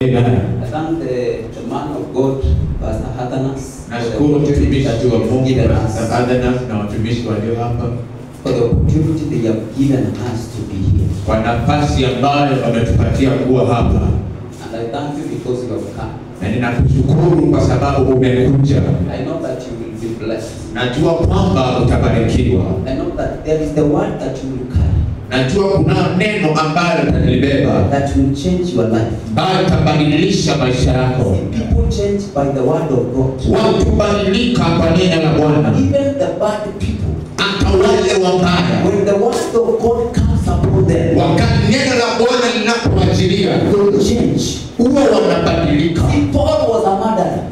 Amen. I thank the man of God, Pastor Athanas, for the Nashukuru opportunity mtumishi that he wa has Mungu given Pastor us, Athanas na watumishi walio hapa for the opportunity they have given us to be here. kwa nafasi ambayo wametupatia kuwa hapa, And I thank you because you have come. na ninakushukuru kwa sababu umekuja. I know that you will be blessed. Najua kwamba utabarikiwa. I know that there is the word that you will carry Najua kuna neno ambalo utalibeba that will change your life. ambayo itabadilisha maisha yako. See, people change by the word of God. Watu badilika kwa neno la Bwana, Even the bad people, hata wale wabaya. when the word of God comes upon them, Wakati neno la Bwana linapoachilia, they will change. huwa wanabadilika. See, Paul was a murderer.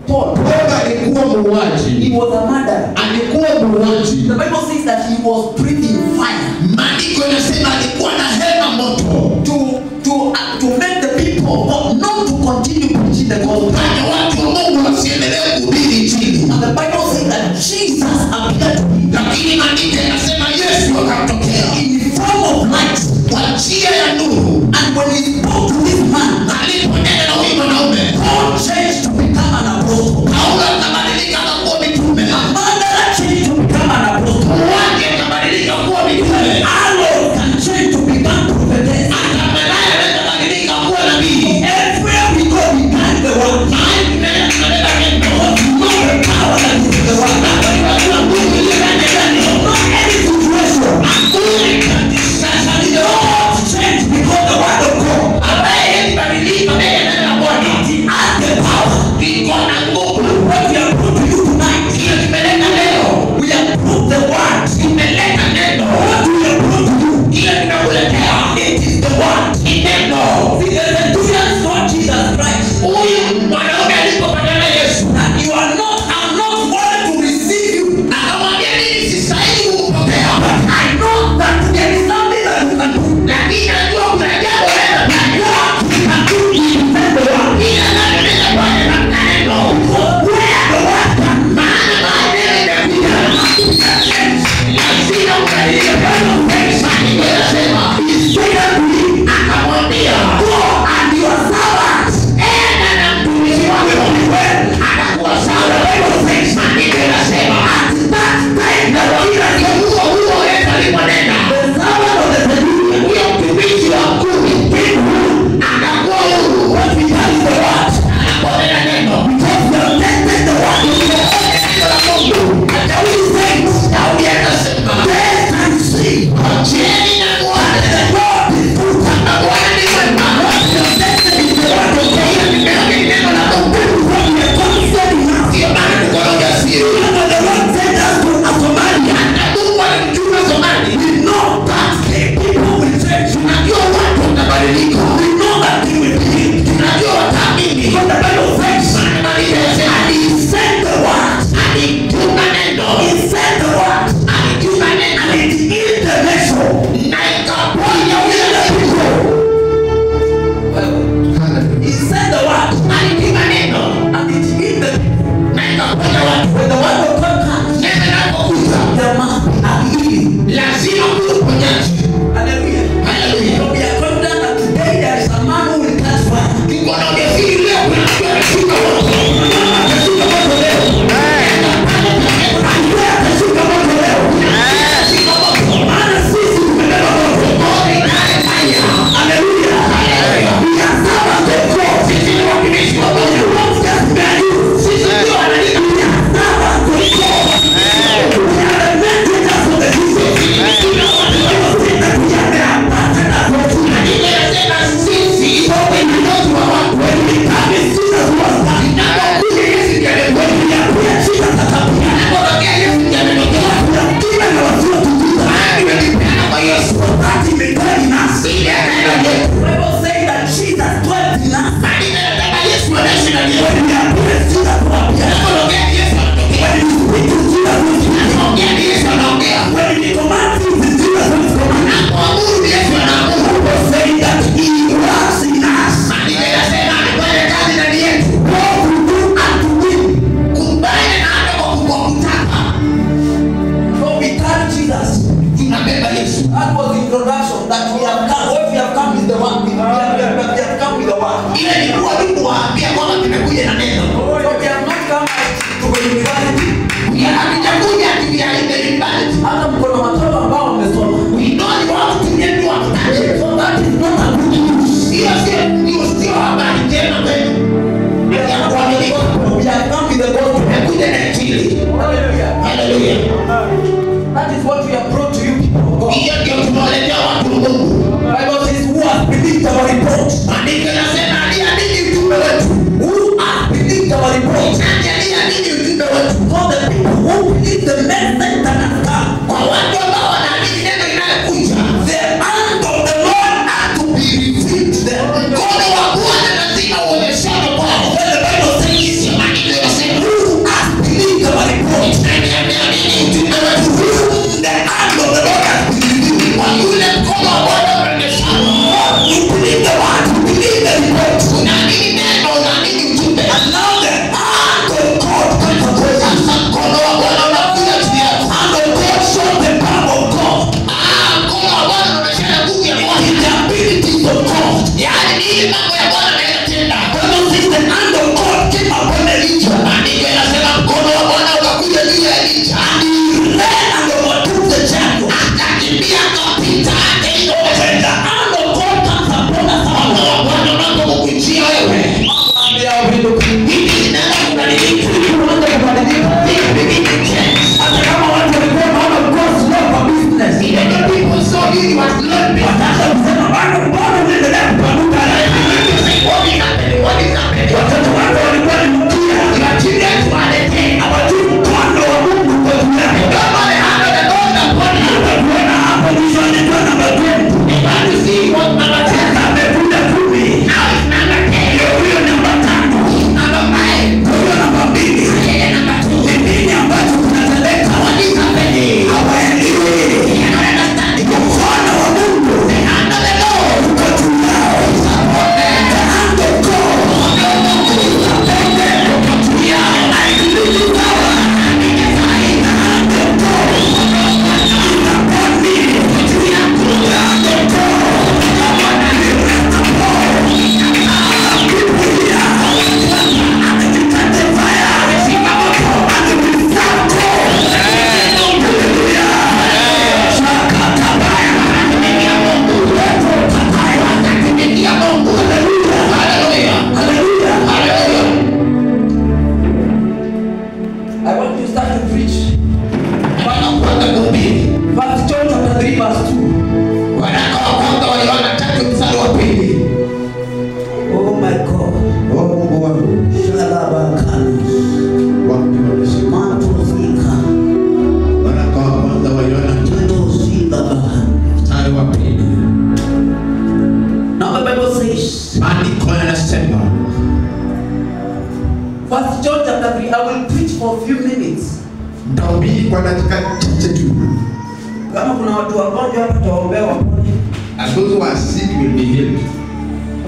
Paul, Paulo alikuwa he muuaji, was a murderer. alikuwa muuaji. The Bible says that he was breathing fire Maandiko yanasema alikuwa na hema moto to make the people of God not to continue preaching the gospel. kufanya watu wa Mungu wasiendelee kuhubiri Injili, And the Bible says that Jesus appeared to him lakini maandiko yanasema Yesu akamtokea in the form of light. kwa njia ya nuru. And when he spoke to this man, Aliponena na huyu mwanaume, Paul changed to become an apostle. Paulo akabadilika akakuwa mitume, A murderer changed to become an apostle. muuaji akabadilika kuwa mitume, Arrows can change to become prophetess. hata malaya anaweza badilika kuwa nabii. Everywhere we go, we carry the word. Mahali tunaenda tunabeba neno. Because we know the power that is in the word. Tunajua nguvu iliyo ndani ya neno. Not any situation. Hakuna sasa The Lord changed because the word of God. ambaye ilibadilika mbele ya neno la Bwana It has the power. iko na nguvu. What we have put to you tonight, Kile tumeleta leo, we have put the word. tumeleta neno. What we have put to you, Kile tumekuletea it is the word. ni neno. See, the centurion saw Jesus Christ. Huyu mwanaume alipopatana na Yesu That you are not, I'm not worthy to receive you. akamwambia, mimi sistahili kukupokea, But I know that there is something that you can do. lakini najua kuna jambo unaweza fanya. What you can do is send the word. Kile anachoweza kufanya katika neno, Where the word comes, maana mahali neno imekuja lazima ubadilike. Maandiko yanasema he said unto him, akamwambia, go and your servant enda na mtumishi wako atakuwa sawa. Maandiko yanasema at that time na wakati huo huo Yesu aliponena, the servant of the centurion huyo mtumishi wa mkuu akakuwa huru. what we carry is the word. Anaponena neno, Because we have tested the word of God. neno la Mungu. And David says, Daudi akasema, taste and see ngojeni na muone that God is good. na Bwana ni mwema. What we have tested is the word of God. Hiyo nimeona ni neno la Mungu. That is what we are confident in. Ndiyo maana tuko na ujasiri. Even when the Lord sent us to Somalia, Na Mungu alimtuma Somali. we know that the people will change. Tunajua watu watabadilika. We know that they will be healed. Tunajua wataamini. Because the Bible says, Maana maandiko yanasema and he sent the word. alituma neno, He sent the word. alituma neno And it healed the nation. na ikaponya He healed the people. He sent the word. Alituma neno And it healed the people. na ikaponya watu. When the word of God comes, Neno linapokuja there must be a healing. lazima kuwe uponyaji. Hallelujah. Haleluya. So we are confident that today there is a man who will catch fire. Tuko na ujasiri leo, kuna mtu ameshuka moto. Atashuka moto leo. Andrea atashuka moto leo. Ameshuka moto. Maana sisi tumebeba moto. Hallelujah. We are servants of God. Sisi ni watumishi wa We Mungu. are not just mere youth. Sisi ndio wanalika. We are servants of God. We are the messengers of the people. The Bible says that we are the ambassadors of Jesus. Maandiko yanasema sisi ni watu wa watu. When we come, it's Jesus who has come. Tunapokuja Yesu ndiye When amekuja. we appear, Jesus has appeared. Tunapotokea Yesu ndiye ametokea. We have given ourselves to Jesus. Tumejipeana kwa Yesu. That he may dwell in us. Ili akae ndani yetu. The Bible says that Jesus dwelt in us. Maandiko yanasema Yesu anaishi ndani yetu. When we appear, Jesus will appear. Tunapotokea Yesu anatokea. When we speak to Jesus, we speak. Tunapoongea ni Yesu anaongea. When we command things, it's Jesus who is commanding. Tunapoabudu ni Yesu The anaabudu. Bible says that he works in us. Maandiko Hallelujah. That is what we have brought to you people of God. Hiyo ndio tumewaletea watu wa Mungu. Bible says who has believed our report? Maandiko yanasema aliyeamini ujumbe wetu. Who has believed our report? Nani aliyeamini ujumbe wetu? For the people who believe the message that has come. Kwa watu ambao wanaamini neno inayokuja. The hand of the Lord had to be revealed to them. Mkono wa Bwana lazima uonyeshane kwao. Then the Bible says, Maandiko yanasema who has believed our report? nani ameamini ujumbe wetu? Whom the hand of the Lord has been revealed. Kwa yule mkono wa Bwana umeonyeshana. You believe the word, you believe the report. Unaamini neno, unaamini ujumbe. And now the hand of God comes upon you. Sasa mkono wa Bwana unakuja juu yako. Hand of God shows the power of God. Mkono wa Bwana unaonyeshana nguvu ya Bwana. The abilities of God. Yaani ni ile mambo ya Bwana anayotenda. Bible says the hand of God came upon Elijah. Maandiko yanasema mkono wa Bwana ukakuja juu ya Elijah. And he ran and overtook the chariot. Akakimbia akapita hata hiyo. When the hand of God comes upon us, Mkono wa Bwana unapokukujia wewe, vitu zinaanza kubadilika. tuanze kubadilika. Things begin to change. Hata kama watu walikuwa wanaona uko slow kwa business, Even the people saw you, you are slow in business. wataanza kusema bado mbona unaendelea kupanuka? You say, what is happening? What is happening? Watoto wako walikuwa ni mkia, Your children were the thing. hawajui mkono wa Mungu kwa juu yako. Don't know the hand of the Lord upon you. Utakuona hapo mwisho anaitwa namba 20. You want to see what number 10. Sasa amekuja 10. Now it's number 10. Ndio huyo namba 5. Number 5. Ndio huyo namba 2. Yeah, number 2. Ni nini ambacho kinatendeka? What is happening? Hawaelewi. You cannot understand it. Mkono wa Mungu The hand of the Lord uko juu yao. is upon them. The hand of God is upon them. I believe in power. The hand of God is upon me. The hand of God will rest upon some people here. And they will catch the fire. And they will serve God. Hallelujah. Shakatabaya. Watakutumikia Mungu. Hallelujah. Hallelujah. Hallelujah. Hallelujah. I want to start to preach. Nataka kuanza kuhubiri. First John chapter 3 verse 2. Waraka wa kwanza wa Yohana 3:2. Oh my God. Oh Mungu wangu, Shalabakani. wapi wameshika? Matozika. Waraka wa kwanza wa Yohana Tandozilaba. 3:2. Now the Bible says, Maandiko yanasema First John chapter 3, I will preach for a few minutes. nitahubiri kwa dakika chache tu. Kama kuna watu wagonjwa hapa tutawaombea wapone. And those who are sick will be healed.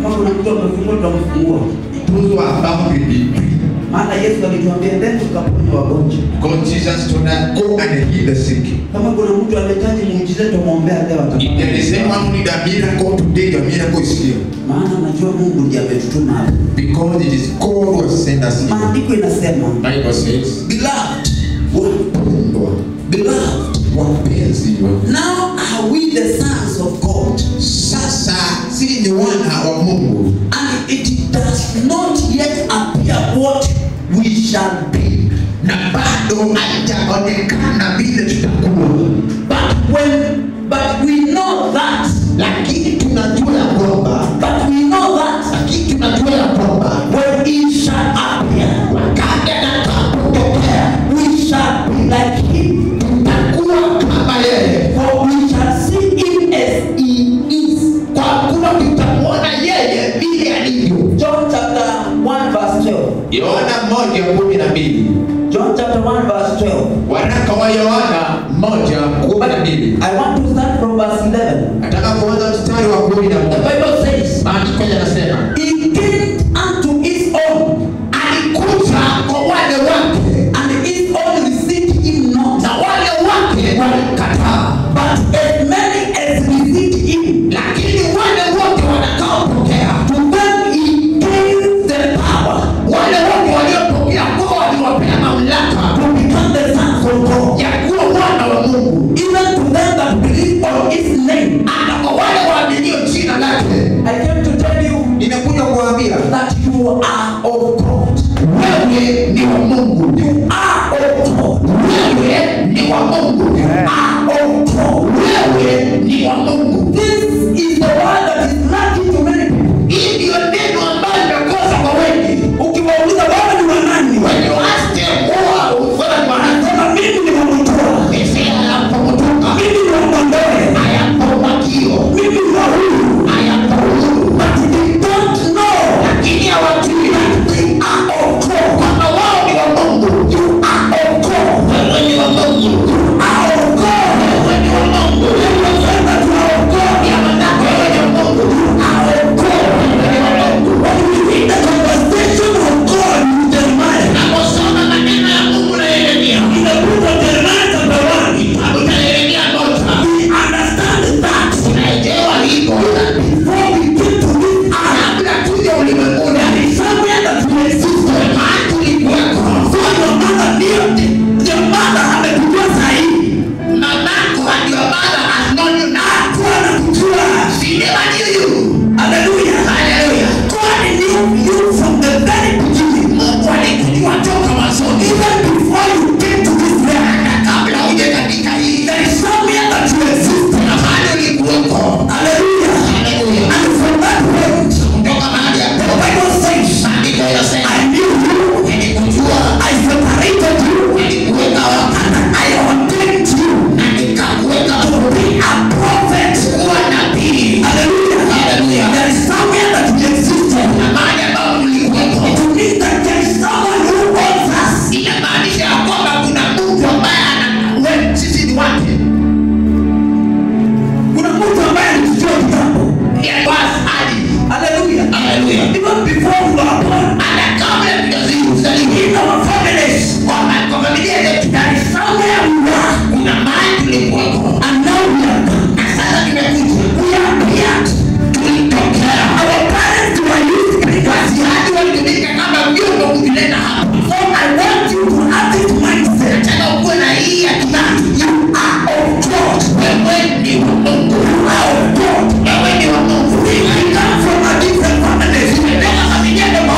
Kama kuna mtu amefungwa tutamfungua. Those who are bound will be free. Maana Yesu alituambia endeni tukaponye wagonjwa. Because Jesus told us, go and heal the sick. Kama kuna mtu anahitaji muujiza tutamwombea leo If atapona. there is anyone who need a miracle today, your miracle is here. Maana najua Mungu ndiye ametutuma hapa. Because it is God who has sent us here. Maandiko inasema, Bible says, beloved, wapendwa, beloved, wapenzi, now are we the sons of God, sasa sisi ni wana wa Mungu, and it does not yet appear what we shall be. na bado haijaonekana vile tutakuwa, But we know that, lakini tunajua ya kwamba, but we know that lakini tunajua ya kwamba when he shall appear, wakati atakapotokea we shall be like him, tutakuwa kama yeye, for we shall see him as he is. kwa kuwa tutamwona yeye vile alivyo. John chapter 1 verse 12. Yohana 1:12. John chapter 1 verse 12. Waraka wa Yohana 1:12. I want to start from verse 11. Nataka kuanza mstari wa The 11. Bible says, Maandiko yanasema He came unto his own, alikuja kwa wale wake and his own received him not. na wale wake walimkataa, But as many as received him, lakini wale wote watakaopokea, to them he gave the power wale wote waliopokea, kwa waliwapea mamlaka to become the sons of God, ya kuwa wana wa Mungu, even to them that believe on his name. hata kwa wale waaminio jina lake. I came to tell you Nimekuja kuwaambia that you are of God. wewe ni wa Mungu, You are of God. wewe Mungu. You are of God. Wewe ni wa Mungu. This is the word that is lacking to many people. Hii ndiyo neno ambayo imekosa kwa wengi. Ukiwauliza wewe ni wa nani, When you ask them who are whether you are, wanasema mimi ni wa Mutua, they say I am from Mutuka, mimi ni wa Mondore, I am from Makio, mimi ni wa huyu. I am from Uhuru. But they don't know Lakini hawajui that they are of God. kwamba wao ni wa Mungu. You are of God. Wewe ni wa Mungu. You are of God. Wewe ni wa Mungu. Tell your friend that you are of God. Ya mwenzako wewe ni wa Mungu. You are of God. Wewe ni wa Mungu. When we read the conversation of God with Jeremiah, Unaposoma maneno ya Mungu na Yeremia, in the book of Jeremiah chapter 1, kitabu cha Yeremia 1, we understand that tunaelewa hivyo before we came to this earth, kabla tuje ulimwenguni, there is somewhere that we existed. mahali tulikuweko. So your mother knew, your mother amekujua sahihi. Mamako and your mother has known you now. Hakuwa anakujua. She never knew you. Hallelujah. Hallelujah. God knew you from the very beginning. Mungu alikujua toka mwanzoni, Even before you came to this earth, hata kabla uje katika hii. there is somewhere that you existed. Kuna mahali ulikuweko. Hallelujah. Hallelujah. And from that point, Kutoka mahali the hapo, Bible says, maandiko yanasema I knew you, nilikujua, I separated you, nilikuweka wakfu and I ordained you na nikakuweka to be a prophet. kuwa nabii. Hallelujah. Hallelujah. There is somewhere that we existed. Kuna mahali ambapo tulikuweko. It means that there is someone who owns us. Inamaanisha ya kwamba kuna mtu ambaye ana we, sisi ni wake. Kuna mtu ambaye alitujua kitambo. Ndiye was hadi. Hallelujah. Hallelujah. Even before we were born, Hata kabla tujazaliwa, in our families, kwa familia zetu, there is somewhere we were, kuna mahali tulikuweko and now we are come. na sasa tumekuja. We appeared. Tulitokea. Our parents were used. Wazazi walitumika kama vyombo kutuleta hapa. So I want you to have this mindset Nataka ukuwe na hii akili. that you are of God. Wewe ni wa Mungu. You are of God. Wewe ni wa Mungu. We come from a different family. Tumetoka familia tofauti.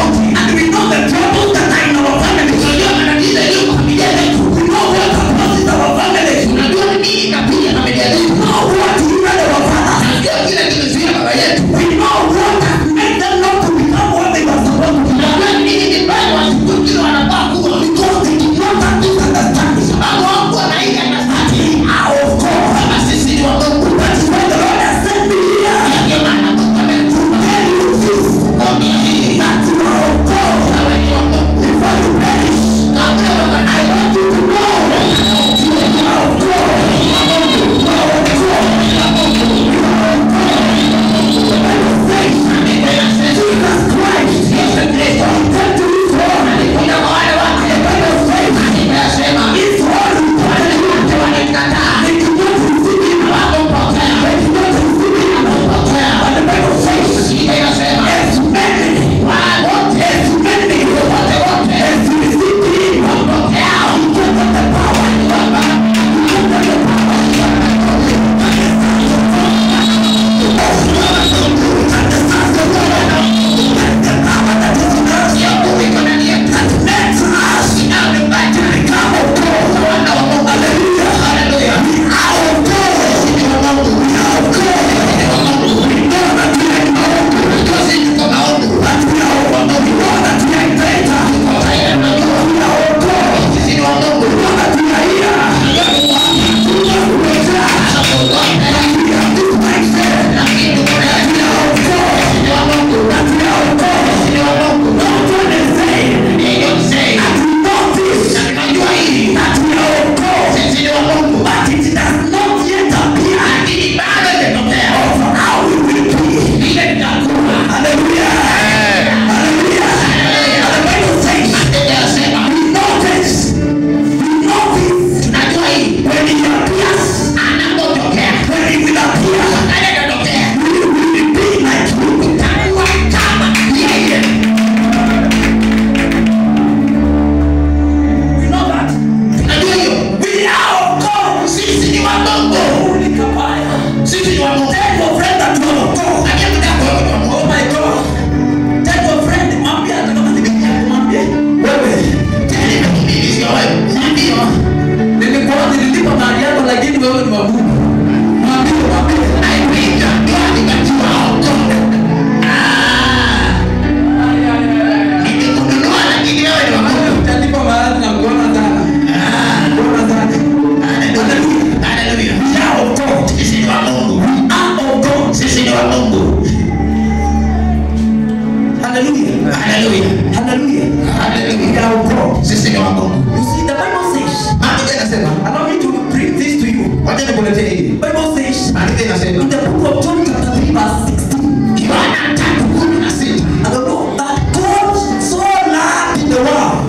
Hallelujah. Hallelujah. Hallelujah. Hallelujah. We are of God. Sisi ni wa Mungu. You see, the Bible says, Maandiko inasema, allow me to bring this to you. wacha nikuletee hii. Bible says, Maandiko inasema, in the book of John chapter 3 verse 16, Yohana 3:16. I don't know, that God so loved the world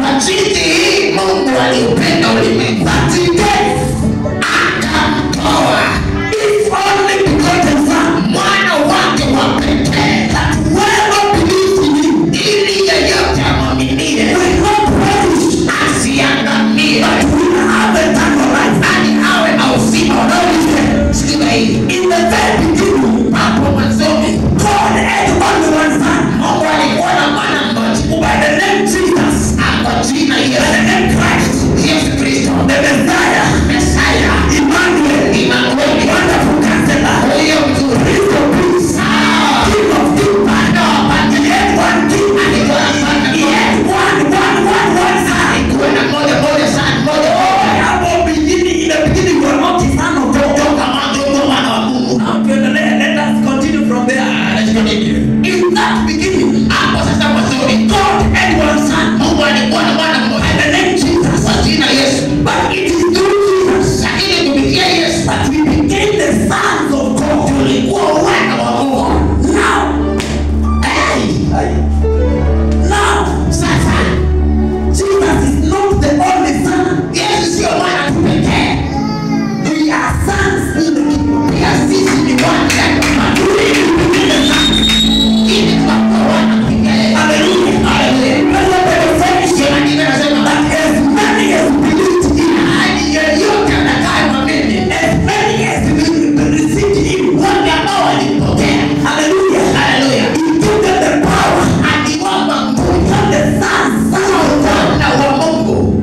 Kwa jinsi hii Mungu aliupenda ulimwengu that he gave akamtoa his only begotten son, mwana wake wa pekee, that whoever believes in him ili yeyote amwaminie will not perish, asiangamie, but will have eternal life. bali awe na uzima wa Now listen, Sikiza hii. in the very beginning, Hapo mwanzoni God had only one son, Mungu alikuwa na mwana mmoja by the name Jesus, kwa jina by Yesu, the name Christ, Yesu Kristo, the Messiah, Mesaya, Emmanuel, Imanueli, wonderful counselor, huyo mzuri, Prince of Peace, King of Kings. Bwana wa He mfalme. had one king. Alikuwa na mfalme He mmoja. had one son. Alikuwa na moja moja sana, moja moja. Hapo beginning, in the beginning, you are not the son of God. Toka mwanzo huko mwana wa Mungu. Now, tuendelee, let us continue from there. Let's continue. In that beginning, Hapo sasa mwanzoni God had one son, Mungu alikuwa na mwana mmoja by the name Jesus. kwa jina Yesu, But it is through Jesus lakini kupitia Yesu that we became the sons of God. tulikuwa wana wa Mungu. Now, Hey, now, sasa Jesus is not the only son. Yesu sio mwana tu pekee, We are sons in the kingdom. pia sisi ni wana ndani ya ufalme. We became the sons. Ili tunakuwa wana kupitia yeye. Hallelujah. Hallelujah. That's what the Bible says. Maandiko yanasema That as many as believed him, hadi yeyote atakayemwamini, as many as received him, wote ambao walimpokea, hallelujah, haleluya, he gave them the power aliwapa to nguvu become the sons of God. wana wa Mungu.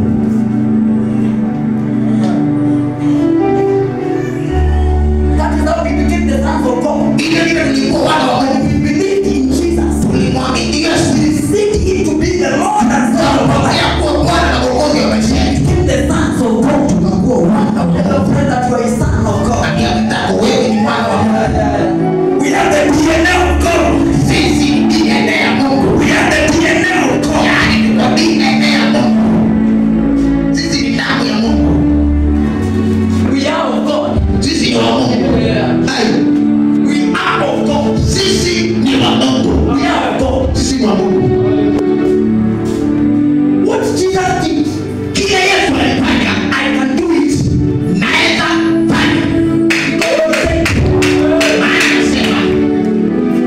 That is how we became the sons of God. Hivyo ndivyo tulikuwa wana wa Mungu. We believed in Jesus. Tulimwamini Yesu, We received him to be the Lord and Savior of our life. tukampokea kuwa Bwana na Mwokozi wa maisha yetu, Became the sons of God. tukakuwa wana wa Tell Mungu. your friend that you are a son of God. Ambia mwenzako wewe ni mwana wa Mungu. We have the DNA of God. Sisi ni DNA ya Mungu, We have the DNA of God. yaani tuko DNA ya Mungu. Sisi ni damu ya Mungu, We are of God. sisi ni wa Mungu. Hai, We are of God. sisi ni wa Mungu, We are of God. sisi ni wa Mungu. What Jesus did, Kile Yesu alifanya, I can do it. naweza fanya. God said, Maana anasema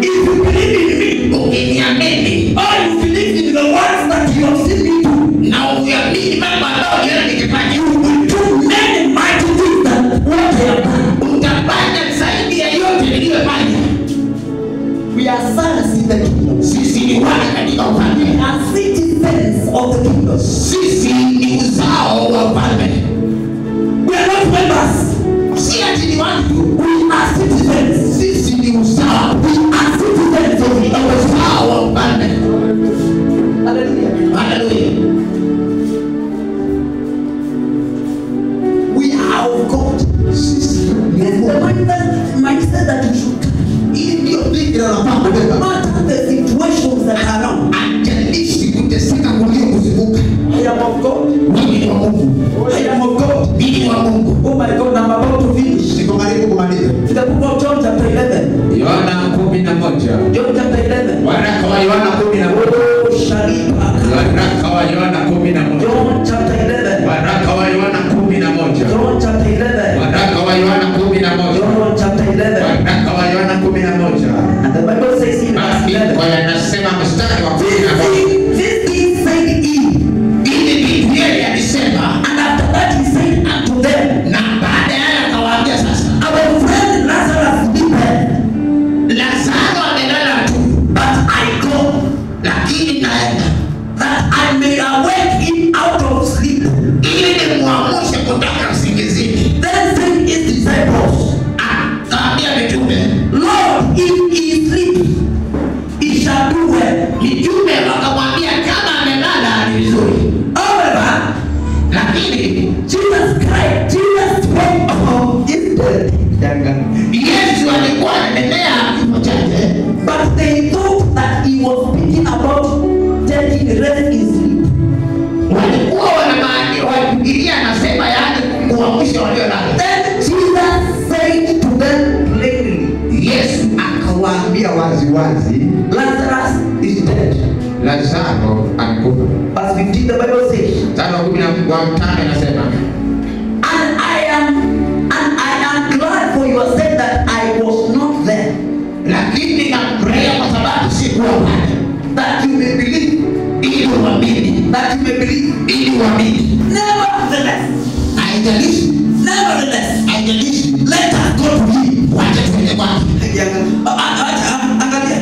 if you believe in me, ukiniamini or you believe in the works that you have seen me do, na uamini mambo ambayo uliona nikifanya, you will do many mighty things than what I have done. utafanya zaidi ya yote niliyofanya. We are sons in the kingdom. Sisi ni wana katika We ufalme, are citizens of the kingdom. sisi ni uzao wa ufalme, We are not members. si ati ni watu, We are citizens. sisi ni uzao, We are citizens of the ni kingdom. uzao wa ufalme. Hallelujah. Haleluya! We are of God. Sisi ni This is the Mungu. mindset that you should carry. Hii ndiyo fikra unafaa No kubeba. matter the situations that are around. Haijalishi kuteseka kulio kuzunguka, I am of God. mimi ni wa Mungu, I am of God. mimi ni wa Mungu. Oh my God, I'm about to finish. Niko karibu kumaliza. In the book of John chapter 11. Yohana 11. John chapter 11. Waraka wa Yohana 11. Oh, Sharipa. Waraka wa Yohana 11. John chapter 11. Waraka wa Yohana 11. John chapter 11. Waraka wa Yohana 11. John chapter 11. Waraka wa Yohana 11. And the Bible says in verse Maandiko 11. yanasema mstari wa 11. This thing said he, Ili vitu yeye alisema, and after that he said unto them, na baada ya akawaambia sasa, Our friend Lazarus sleepeth, Lazaro amelala tu, but I go lakini naenda that I may awake him out of sleep. ili nimwamshe kutoka usingizini. Then said his disciples, Akaambia mitume, Lord, if he sleep, he shall do well. mitume wakamwambia kama amelala ni vizuri, However, lakini Jesus cried, Jesus spoke of his death. Yesu alikuwa ananenea kifo chake, But they thought that he was speaking waziwazi, Lazarus is dead. Lazaro amekufa. Verse 15, the Bible says, Mstari wa 15 inasema, And I am glad for your sake that I was not there, Lakini nafurahia kwa sababu sikuwa pale, that you may believe, ili uamini, that you may believe. ili uamini. Nevertheless, Haijalishi, nevertheless, haijalishi, let us go to him. wacha tuende kwake. Angalia,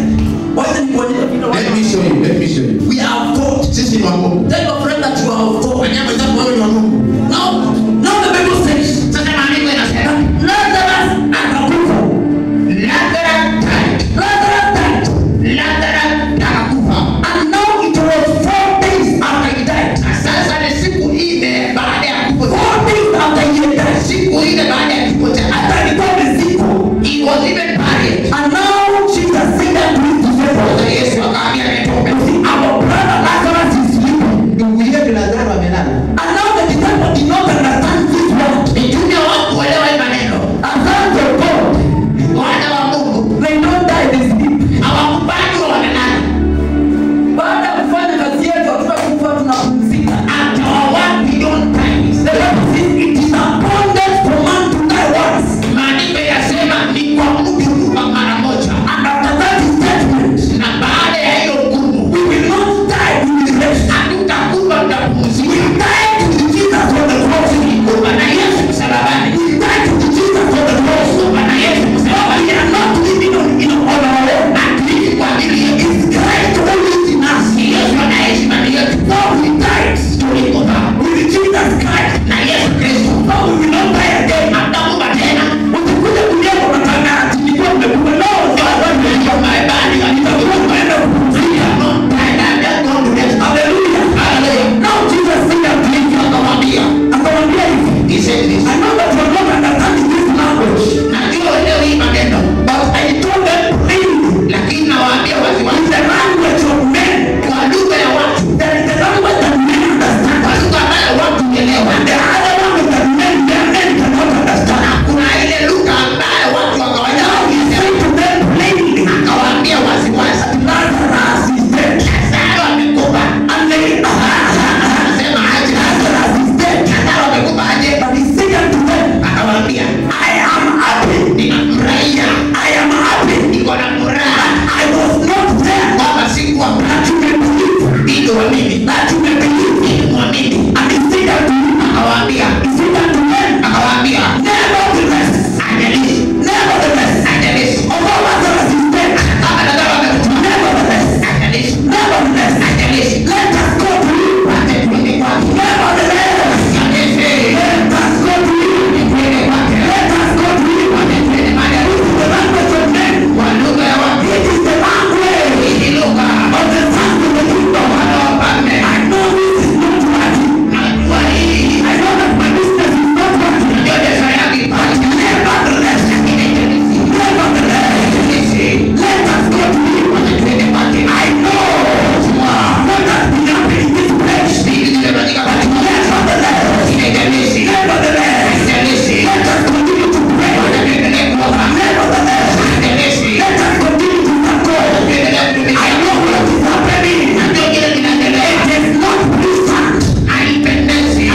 wacha nikuonyeshe vile Let me show you, let me show you. We are of God. Sisi ni wa Mungu. Tell your friend that you are of God. Mwambie mwenzako wewe ni wa Mungu. Now the Bible says Sasa maandiko yanasema Lazarus akakufa. Lazarus died. Lazarus died. Lazarus akakufa. And now it was 4 days after he died. Na sasa ni siku 4 baada ya kifo. 4 days after he had died. Siku 4 baada ya kifo chake. Hata alikuwa amezikwa. He was even buried. And now Jesus said unto his disciples, Sasa Yesu akaambia mitume, you see, our brother Lazarus is sleeping. Ndugu yetu Lazaro amelala. And now the disciples did not understand this word. mitume hawakuelewa hii maneno. And sons of God, Wana wa Mungu they don't die, they sleep. hawakubali wamelala. Baada ya kufanya kazi yetu, hatutakufa, tunapumzika. After our work we don't die. The Bible says it is appointed for man to die once. Maandiko yanasema ni kwa mtu kufa mara moja, And after that is judgment. na baada ya hiyo hukumu We will not die, we will rest. hatutakufa, We tutapumzika. died to Jesus on the cross. Kufa na Yesu msalabani, We died to Jesus on the cross. kufa na Yesu But msalabani. we are not living on our own. Hatuishi kwa ajili yetu, It's Christ who lives in us. ni Yesu anaishi ndani yetu. So we died Tulikufa with Jesus Christ. na Yesu Kristo, So we will not die again. hatutakufa tena. Usikuja kulia kwa matanga ati nilikuwa nimekufa. No, sasa Ndio maibani nitakuwa tunaenda kupumzika. Hallelujah. Hallelujah. Now Jesus said unto him, Akamwambia, akamwambia hivi, he said this. I know that you are not understanding this language, Najua uelewi hii maneno, but I told them plainly lakini nawaambia in waziwazi the language of men. kwa lugha ya watu, There is a language that men understand, kwa lugha ambayo watu huelewa, and the other language that men cannot understand. kuna ile lugha ambayo watu wa kawaida Now he hawaelewi. said to them plainly, Akawaambia waziwazi, Lazarus is dead. Lazaro amekufa. And they, Akasema aje? Lazarus is dead. Lazaro amekufa aje? But he said unto them, Akawaambia, I am happy. ninafurahia, I am happy. niko na furaha I was not there kwamba sikuwa that you may believe. ili uamini, That you may believe. ili muamini. And he said unto him, Akawaambia, he said unto them, akawaambia, nevertheless, haijalishi, nevertheless, haijalishi, although Lazarus is dead, kama Lazaro amekufa, nevertheless, haijalishi, nevertheless, haijalishi, let us go to him. wacha tuende kwake. Nevertheless, Haijalishi, let us go to him. tuende kwake. Let us go to him. Wacha tuende mahali This is the language of men. kwa lugha ya watu. It is the language Hii ni lugha of the sons of the kingdom. wana wa wafalme. I know this is not working. Najua hii I know that my business is not working. ndio biashara yangu ipate. Nevertheless, Lakini haijalishi, nevertheless, haijalishi, let us go to him. wacha tuende kwake. I know what has been happening in this place. Vitu vimefanyika pale. Nevertheless, Lakini haijalishi, nevertheless, haijalishi, let us continue to pray. wacha tuendelee kuomba. Nevertheless, Haijalishi, let us continue to serve God. tuendelee kutumikia. I know what is happening. Najua kile kinaendelea. It is not pleasant. Haipendezi.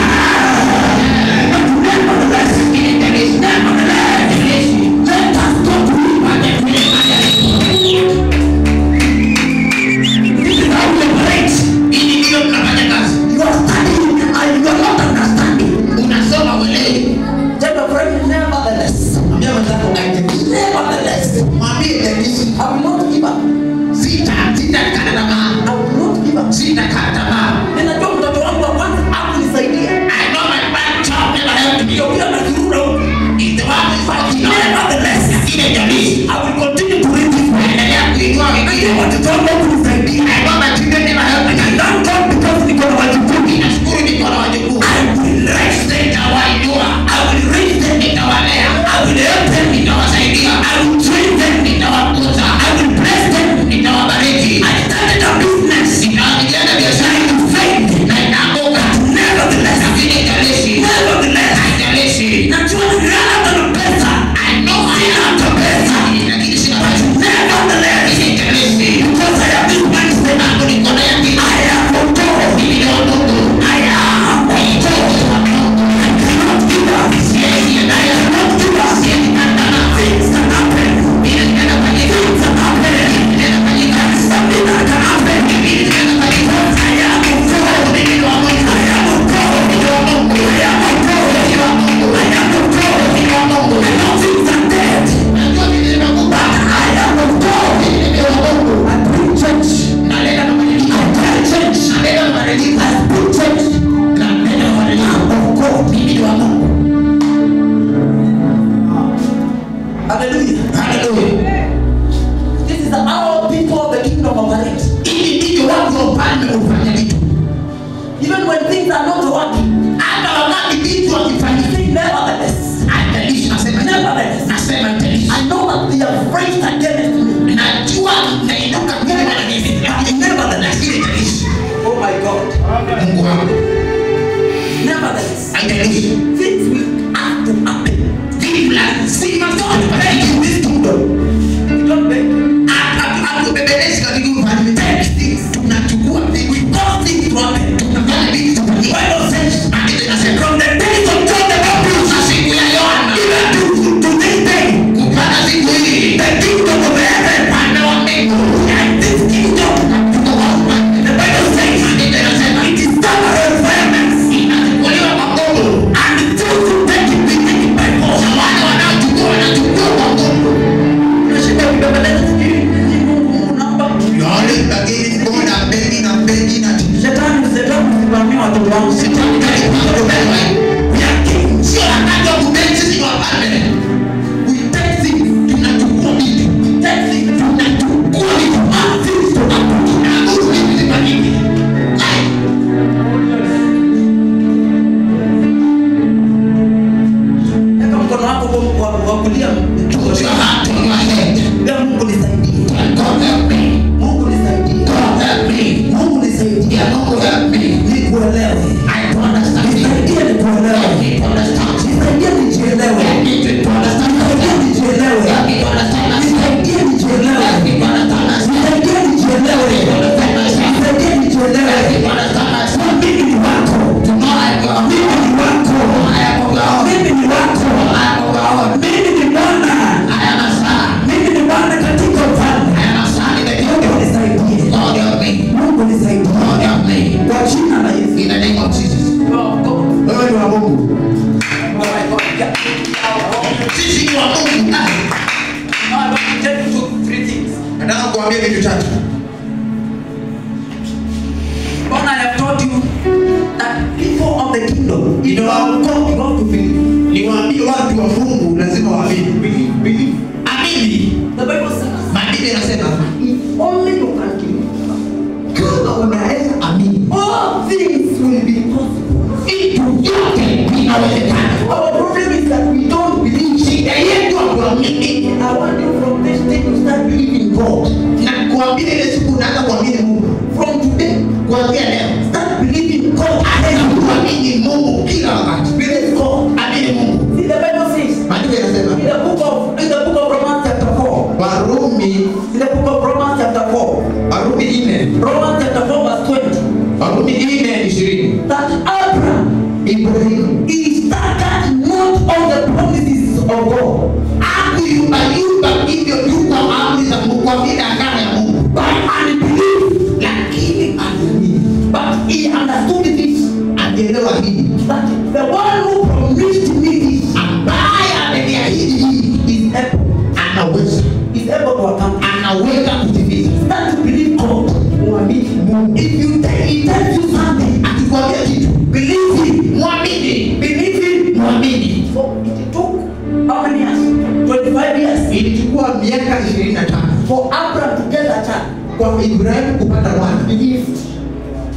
But nevertheless, Lakini haijalishi, nevertheless, haijalishi, let us go to him. wacha tuende mahali alipo. This is how we operate. Hii ndiyo tunafanya kazi. You are studying and you are not understanding. Unasoma uelewi. Tell your friend, nevertheless, Mwambie mwenzako haijalishi. nevertheless, Mwambie haijalishi. I will not give up. Sitakata tamaa. I will not give up. Sitakata tamaa. Ninajua mtoto wangu wa kwanza hakunisaidia. I know my bad job never helped me. Ndio huyo anazurura huku. It's the one who is fighting now. Nevertheless, Lakini haijalishi. I will continue to read this book. Endelea kuinua Najua wengine. watoto wangu hawakunisaidia. I know my children never helped me. I thank God because niko na wajukuu. Ninashukuru niko na wajukuu. I will raise them. Nitawainua. I will raise them. Nitawalea. I will help them. Nitawasaidia. I will train them. Nitawakuza. I will bless them. Nitawabariki. I started a business. Nitaanzisha biashara. I failed. Na itaanguka. Nevertheless, Lakini haijalishi. nevertheless, Haijalishi. najua nilala hata na pesa. I know I Sina am. hata pesa. Lakini sina pesa. Nevertheless, Lakini Ufalme ufanye vitu. Even when things are not working, Hata wakati vitu hakifanyiki, say nevertheless. haijalishi, nasema Nevertheless. nasema haijalishi. I know that they have raised against me. Najua nainuka kinyume na mimi, lakini Nevertheless. lakini haijalishi. Oh my God. Mungu wangu, Nevertheless. haijalishi. Things will have to happen. Vitu lazima Don't beg in this kingdom. You don't beg. Hatubembelezi katika ufalme. Take things. Tunachukua vitu, We cause things to happen. tunafanya vitu The tufanyike. Bible says, Maandiko inasema from the days of John the Baptist kutoka siku ya Yohana even to this day, mpaka siku hii, the kingdom of heaven ufalme wa mbinguni and this kingdom, tuko kwa ufalme. the Bible says, Maandiko inasema it is done by violence, inachukuliwa kwa nguvu, and those who take it, they take it by force. na wale wanaochukua wanachukua kwa nguvu. Unashinda ukibembeleza sijui nini, Mungu, Mungu naomba. You are always begging God and begging and begging and Shetani, shetani usimamie watoto wangu. Shetani karibu kubeba. We are kings. Sio wakati wa kubeba, sisi ni wafalme. We take things. Tunachukua vitu, Take things. tunachukua vitu, Command things to happen. tunaamuru vitu vifanyike. Ai, Weka mkono wako wa kulia. put your hand on your head. Ambia Mungu nisaidie. God help me. Mungu nisaidie. God help me. Mungu nisaidie. Yeah, Mungu help me. Nikuelewe. I don't understand it. Nisaidie nikuelewe. I need to understand. Nisaidie nijielewe. I need to understand. Nisaidie nijielewe. I need to understand myself. Nisaidie nijielewe. I need to understand myself. Nisaidie nijielewe. I need to understand myself. Nisaidie nijielewe. I need to understand myself. Mimi ni wako. Tomorrow I go. Mimi ni wako. I am God. Mimi ni wako. I am God. Mimi ni mwana. I am a son. Mimi ni mwana katika ufalme. I am a son in the Mungu kingdom. nisaidie. God help me. Mungu nisaidie. God help me. Kwa jina la Yesu. In the name of Jesus. wewe ni wa Mungu. Sisi ni wa Mungu. Nataka kuambia vitu tatu. I have taught you that people of the kingdom, if you are God, you have to believe. Niwaambie watu wa Mungu lazima waamini. Believe, believe. Amini. The Bible says, Maandiko inasema if only you can believe, kama unaweza amini, all things will be possible. vitu vyote vinawezekana. Our problem is that we don't believe. Shida yetu hatuamini. I want you from this day to start believing God. Na kuambia ile siku unaanza kuamini Mungu. From today, Kuanzia leo start believing God. anza kuamini Mungu kila wakati. Believe God. Amini Mungu. See, the Bible says Maandiko inasema in the book of Romans chapter 4. Warumi, In the book of Romans chapter 4. Warumi 4, Romans chapter 4 verse 20. Warumi 4:20. That Abraham Ibrahimu he staggered not on the promises of God, Hakuyumbayumba hivyo tu kwa amri za Mungu, kwa vile agano ya Mungu, by unbelief, lakini aliamini. but he understood this, Alielewa hili that the one who promised me this ambaye ameniahidi hili is able, anaweza, is able to accomplish. anaweza kutimiza. Start to believe God. muamini Mungu. If you tell, he tells you something, Akikwambia kitu believe him. mwamini, Believe him. mwamini. So it took how many years? 25 years Ilichukua miaka 25 for Abraham to get a child. kwa Ibrahimu kupata mwana. Believe.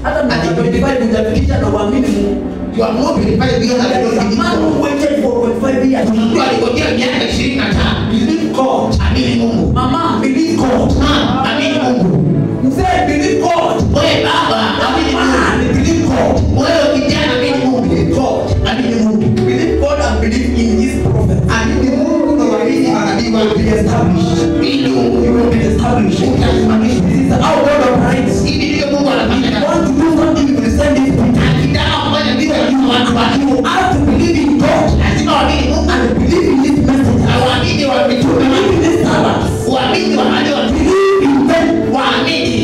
Hata miaka 25 hujafikisha na uamini Mungu. You are not 25 years and There you is a don't man believe who God. waited for 25 years. Kuna mtu alingojea miaka 25. Believe God. Amini Mungu. Mama, believe God. Mama, amini Mungu. Mzee, believe God. Wewe baba, amini Mungu. Man, believe God. Wewe kijana, amini Mungu. Believe God. Amini Mungu. Believe God and believe in his prophet. Amini Mungu na waamini manabii You will be wake. established. Ili You will be established. utasimamishwa. This is how God operates. Hivi ndivyo Mungu anafanya If you kazi. want to do something, you will send his people. Akitaka kufanya kitu lazima watu wake. You have to believe in God Lazima waamini Mungu. and believe in his message. Na waamini wa mitume. Believe in his servants. Waamini wa wale wa Believe in them. Waamini.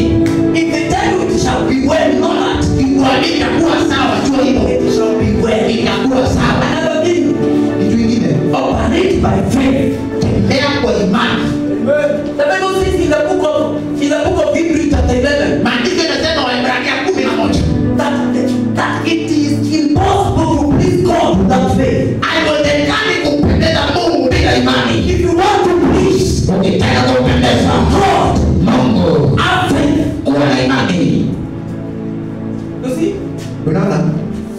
If they tell you it shall be well, know that Waamini itakuwa sawa, jua hivyo. it shall be well. Itakuwa sawa. Another thing, Kitu kingine, operate by faith. Tembea kwa imani. The Bible says in the book of Unaona?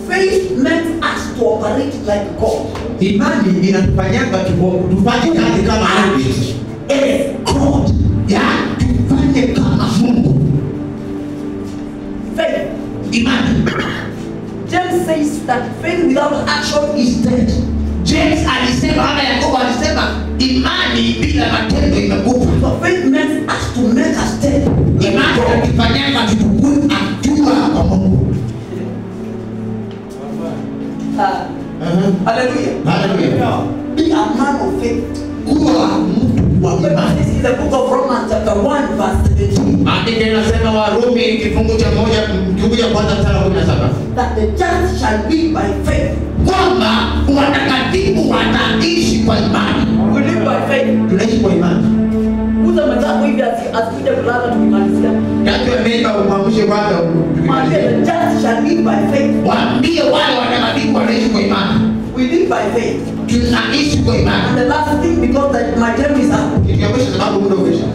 Faith makes us to operate like God. Imani inatufanyanga tufanye kazi kama Mungu. As God. Ya, tufanye kama Mungu. Faith. Imani. James says that faith without action is dead. James alisema ama Yakobo alisema imani bila matendo imekufa. So faith makes us to make a step. Imani inatufanyanga tuchukue hatua kwa Mungu. Hallelujah. Hallelujah. Be a man of faith. Kuwa mtu wa imani. This is the book of Romans chapter 1 verse 17. Maandiko yanasema Warumi kifungu cha 1 kifungu cha kwanza mstari wa 17. That the just shall live by faith. Kwamba watakatifu wataishi kwa imani. We live by faith. Tunaishi kwa imani. Uza mwenzako hivi asikuja kulala tukimalizia. Tatu ameiba umwamshe kwanza Mwambie tukimalizia. the just shall live by faith. Waambie wale watakatifu wanaishi kwa imani. We live by faith. Tunaishi kwa imani. And the last thing, because that my time is up. Kitu ya mwisho sababu muda umesha.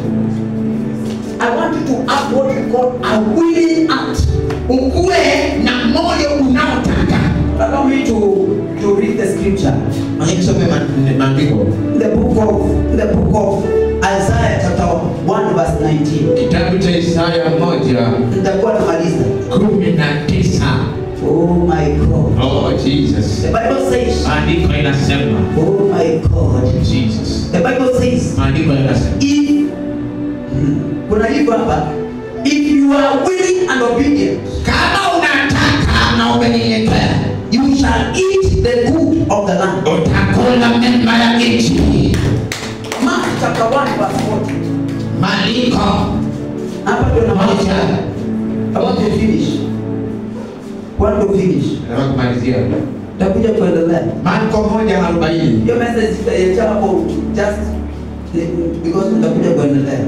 I want you to have what you call a willing heart. Ukuwe na moyo unaotaka. Allow me to read the scripture. Nisome maandiko. The book of Isaiah chapter 1 verse 19. Kitabu cha Isaya 1 Nitakuwa namaliza. 19. Oh my God. Oh Jesus. The Bible says. Maandiko inasema. Oh my God. Jesus. The Bible says. Maandiko inasema. If kuna hivyo hapa, if you are willing and obedient, kama unataka na umenyenyekea, you shall eat the good of the land. Utakula mema ya nchi. Mark chapter 1 verse 40. Maandiko hapa ndio namalizia. I want to finish. Want to finish. Nataka kumalizia. Takuja kuendelea. Marko 1:40. Hiyo message itaiacha hapo just because nitakuja kuendelea.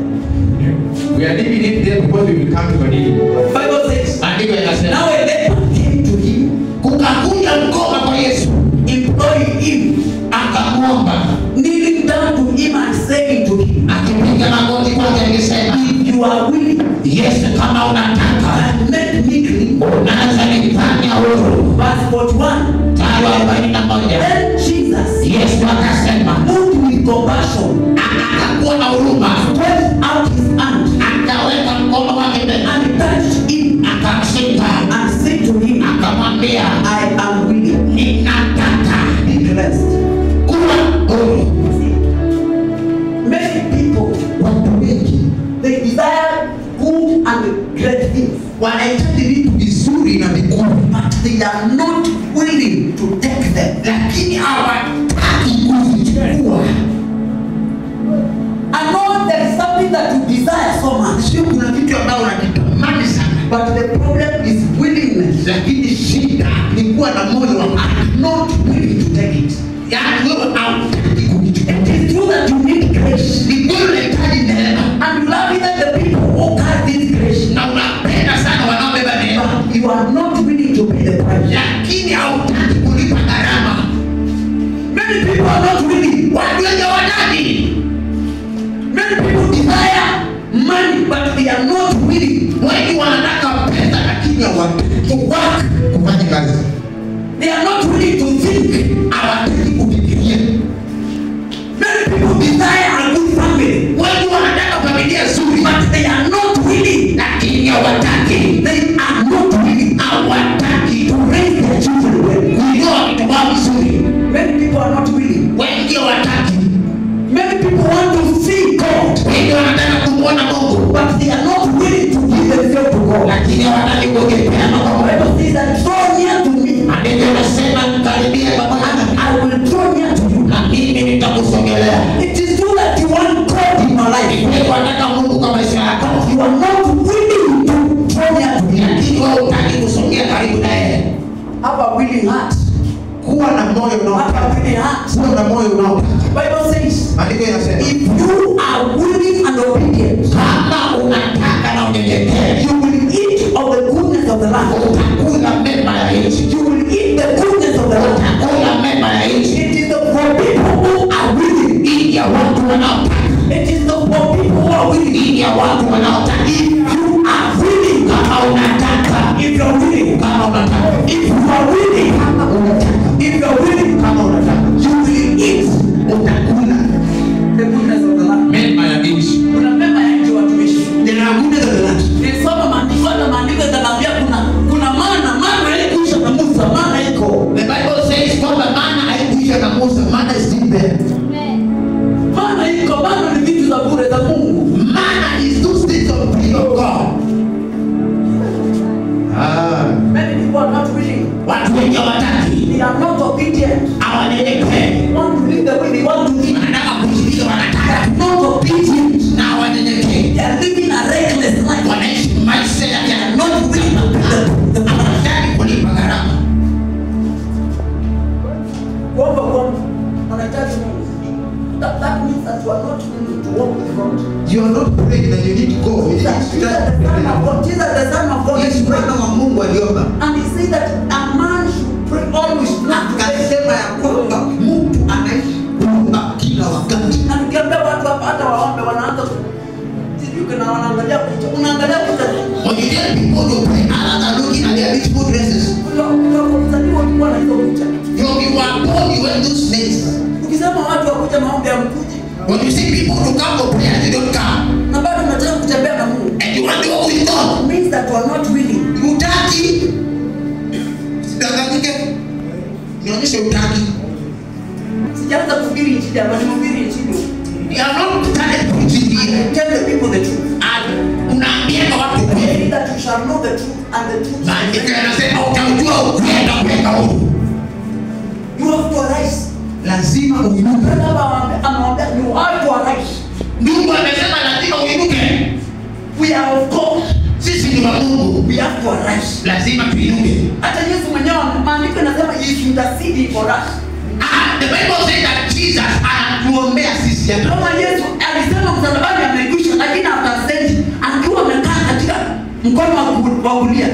We are leaving it there because we will come to continue. Bible says, Maandiko yanasema, now a leper came to him, kukakuja mkoma kwa Yesu, imploring him, akamuomba, kneeling down to him and saying to him, akipiga magoti kwake akisema, if you are willing, Yesu kama unataka, and make me clean. Unaweza nifanya huru. Verse 41. 41. Then Jesus, Yesu akasema, moved with compassion, akakuwa na huruma, stretched out his hand, akaweka mkono wake mbele, and touched him, akamshika, and said to him, akamwambia, I am willing, ninataka be cleansed. Kuwa huru. Many people, Watu wengi they desire good and great things, wanahitaji vitu vizuri na vikuu, but they are not willing to take them. Lakini hawataki kuvichukua. I know there is something that you desire so much, Sio kuna kitu ambacho unakitamani sana, but the problem is willingness. Lakini shida ni kuwa na moyo wa not willing to take it. Yaani wewe hautaki kukichukua. It is true that you need grace. Ni kweli unahitaji neema. And you love even the people who carry this grace. Na unapenda sana wanaobeba neema. But you are not willing to pay the price. Lakini hautaki kulipa gharama. Many people are not willing. Watu wengi hawataki. Many people desire money, but they are not willing. Wengi wanataka pesa lakini hawataki to work, kufanya kazi. They are not willing to think. Hawataki kufikiria. Many people desire a good family. Wengi wanataka familia nzuri, but they are not willing. Lakini hawataki. They are not willing. Hawataki to raise their children well. Kulea watoto wao vizuri. Many people are not willing. Wengi hawataki. Many people want to see God. Wengi wanataka kumwona Mungu, but they are not willing to give themselves to God. Lakini hawataki kujipeana kwa Mungu. The Bible says that draw near to me. Maandiko yanasema mkaribie pamoja nami. I will draw near to you. Na mimi nitakusogelea. It is true that you want God in your life. Ni kweli unataka Mungu kwa maisha yako. But you are not willing to draw near to him. Lakini wewe hutaki kusogea karibu na yeye. Have a willing heart. Kuwa na moyo unaotaka. Have a willing heart. Kuwa na moyo unaotaka. Bible says, Maandiko yanasema, if you are willing and obedient, kama unataka na unyenyekee, you will eat of the goodness of the land. Utakula mema ya nchi. You will eat the goodness of the land. Utakula mema ya nchi. It is for people who are willing. Ili ya watu wanaotaka. It is for people who are willing. Ili ya watu wanaotaka. If you are willing, kama unataka. If you are willing, kama unataka. Watu wengi hawataki. They are not obedient. Hawanyenyekei. They want to live the way they want to live. Wanataka kuishi vile wanataka. Not obedient. Na hawanyenyekei. They are living a reckless life. Wanaishi maisha ya Not willing to pay the price. hawataki kulipa gharama. Kuomba kuomba. Wanahitaji Mungu. That means that you are not willing to walk with God. You are not praying that you need God. You need Jesus, to the Son of God, Jesus, the Son of God, Yesu mwana wa Mungu aliomba. And he said that a man should pray always, not to faint. Akasema ya kwamba mtu anaishi kuomba kila wakati. Na tukiambia watu hapa hata waombe wanaanza sijui kuna wanaangalia picha. Unaangalia picha. When you tell people to pray, others are looking at their beautiful dresses. Ukizaliwa ulikuwa na hizo picha. You were born, you went those days. Ukisema watu wakuja maombi hamkuji. When you see people to come for prayer, they don't come. Na bado unataka kutembea na Mungu. And you want to walk with God. It means that you are not willing. Hutaki. Sidanganyike. Nionyeshe hutaki. Sijaanza kuhubiri injili hapa, nimehubiri injili. You are not started preaching here. Tell the people the truth. And unaambia kwa watu ukweli. That you shall know the truth and the truth. Maandiko yanasema utaujua ukweli na kuweka huru. You have to arise. Lazima uinuke. Anawaambia you have to arise. Mungu amesema lazima uinuke. We are of God. Sisi ni wa Mungu. We have to arise. Lazima tuinuke. Hata Yesu mwenyewe maandiko yanasema he is interceding for us. The Bible says that Jesus anatuombea sisi. Kama Yesu alisema msalabani amekwisha, lakini akasema akiwa amekaa katika mkono wa kulia.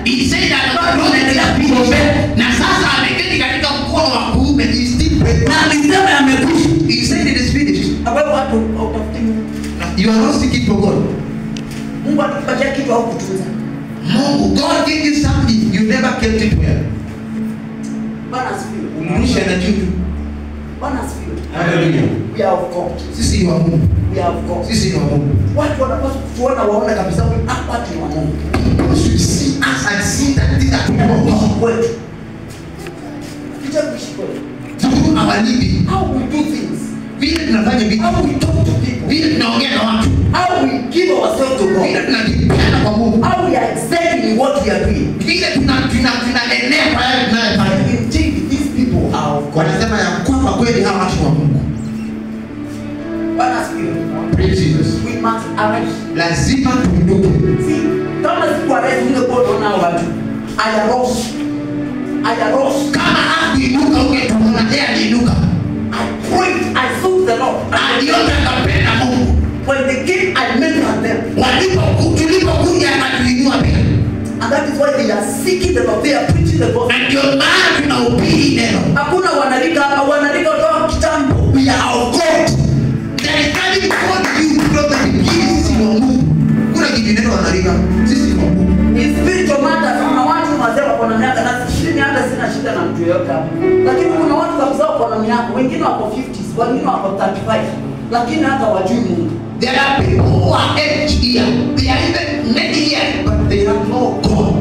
He said that God anaendelea kuombea na sasa ameketi katika mkono wa kuume. He still praying. Na alisema amekwisha. He said it is finished. Hapo watu utafuti Mungu. You are not seeking for God. Mungu alikupatia kitu au kutunza. Mungu, God gave you something you never kept it well. Bwana asifiwe. Ulirusha na juu. Bwana asifiwe. Hallelujah. We are of God. Sisi ni wa Mungu. We are of God. Sisi ni wa Mungu. Watu wanapaswa kutuona waone kabisa hapa watu ni wa Mungu. People should see us and see that these are people of God. Kwetu. Kicha kuishi kwetu. Through our living. How we do things. Vile tunafanya vitu. How we talk to people. Vile tunaongea na watu. How we give ourselves to God. Vile tunajipeana kwa Mungu. How we are excelling in what we are doing. Vile tunaenea kwa yale tunayofanya. Indeed, these people are of God. Wanasema ya kwamba kweli hawa watu wa Mungu. Bwana asifiwe. Praise Jesus. We must arise. Lazima tuinuke. See, kama siku arise ungekuwa unaona watu. I arose. I arose. Kama hakuinuka ungetuona yeye aliinuka. I prayed, I sought the Lord. Aliomba akapenda Mungu. When they came, I mentored them. Walipokuja akatuinua pia. And that is why they are seeking the Lord. They are preaching the gospel. Na ndio maana tunahubiri neno. Hakuna wanarika hapa, wanarika kutoka kitambo. We are of God. There is nothing called you from the beginning. Sisi ni wa Mungu. Kuna kitu neno wanarika. Sisi ni wa Mungu. In spiritual matters, kuna watu wazee wako na miaka na 20 hata sina shida na mtu yeyote hapa. Lakini kuna watu kabisa wako na miaka, wengine wako 50s, wengine wako 35, lakini hata wajui Mungu. There are people who are aged here. They are even many years, but they have no God.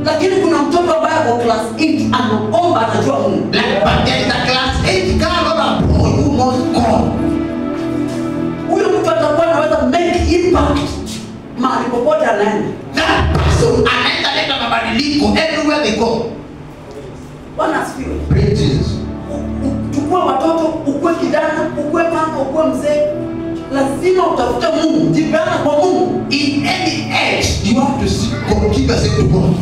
Lakini kuna mtoto ambaye ako class 8 anaomba anajua Mungu. Like, but there is a class 8 girl or a boy who knows God. Huyo mtu atakuwa anaweza make impact mahali popote anaenda. That person anaenda leta mabadiliko everywhere they go. Bwana asifiwe. Praise Jesus. Chukua watoto, ukue kijana, ukue mama, ukue mzee, lazima utafute Mungu, jipeana kwa Mungu. In any age, you have to seek God, give yourself to God.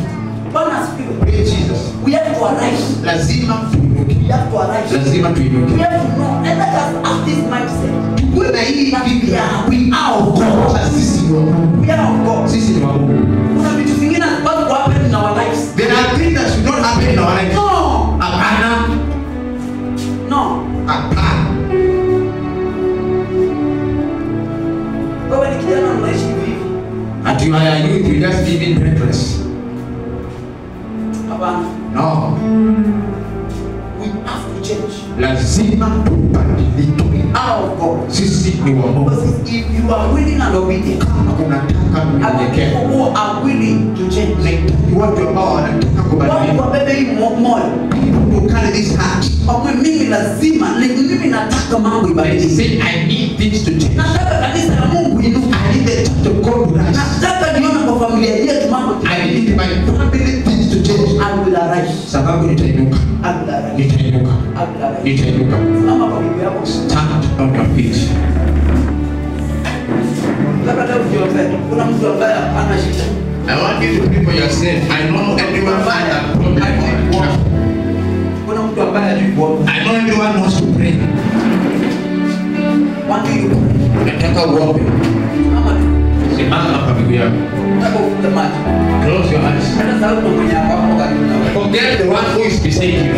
Bwana asifiwe. Praise Jesus. We have to arise. Lazima tuinuke. We have to arise. Lazima tuinuke. We have to know and let us have this mindset. Tukue na hii fikra. We are of God. Sisi ni wa Mungu. We are of God. Sisi ni wa Mungu. Kuna vitu vingine hazipaswi kuhappen in our lives. There are things that should not happen in our lives. No. Hapana. No. Hapana. Wewe ni kijana unaishi hivi. At you are youth, you just living reckless. Hapana. No. We have to change. Lazima tubadilike. We are of God. Sisi ni wa Mungu. Because if you are willing and obedient, kama unataka kunyenyekea, people who are willing to change. Nahitaji watu ambao wanataka kubadilika. Watu wabebe hii moyo. People who carry this heart. Kwa mimi lazima, mimi nataka mambo ibadilike. They say I need things to change. Nataka kanisa la Mungu inuke. I need the church of God to rise. Nataka nione kwa familia yetu mambo. I need my family things to change. I will arise. Itainuka. Simama kwa miguu yako. Stand on your feet. Labda leo ujiombee. Kuna mtu ambaye hana shida. I want you to pray for yourself. I know everyone has a problem or a trouble. Kuna mtu ambaye hajui kuomba. I know everyone wants to pray. Want you to pray. Nataka uombe. Simama tu. Simama kwa miguu yako. Nataka ufunge macho. Close your eyes. Hata sahau mtu mwenye ako hapo karibu na wewe. Forget the one who is beside you.